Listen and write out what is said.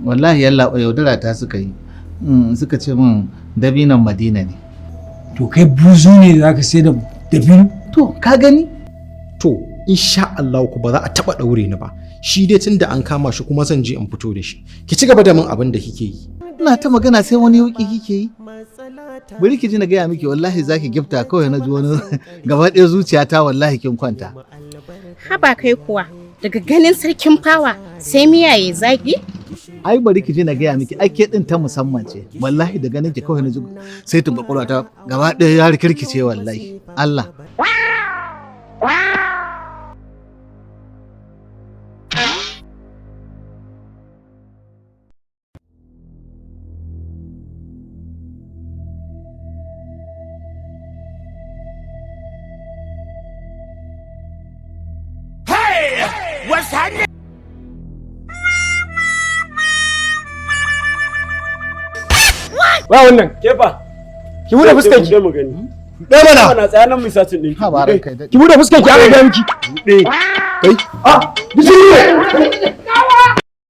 Wallahi yallaɓai, yaudara ta suka yi. Suka ce min dabinon Madina ne. To, kai buzu ne da zaka sai da dabino? To, ka gani. To, insha Allah ku ba za a taba daure ni ba. Shi dai tunda an kama shi, kuma zan je in fito da shi. Ki ci gaba da min abin da kike yi. Ina ta magana sai wani yauki kike yi. Bari ki ji na gaya miki, wallahi zaki gifta kawai na ji wani gaba ɗaya zuciyata, wallahi kin kwanta. Haba kai kuwa, daga ganin sarkin fawa sai miya ya zaki? Ai bari ki ji na gaya miki, ai ke din ta musamman ce. Wallahi da ganin ki kawai na ji sai tun kwakwalwa ta gaba ɗaya ya rikirkice, wallahi Allah. Wa wannan? Kefa. Ki bude fuskar ki. Bude mu gani. Ɗaya mana. Mana, tsaya nan mu sacin ɗin. Ha ba ranka ya daɗe. Ki bude fuskar ki aka ga miki. Bude. Kai. Ah, gishiri ne.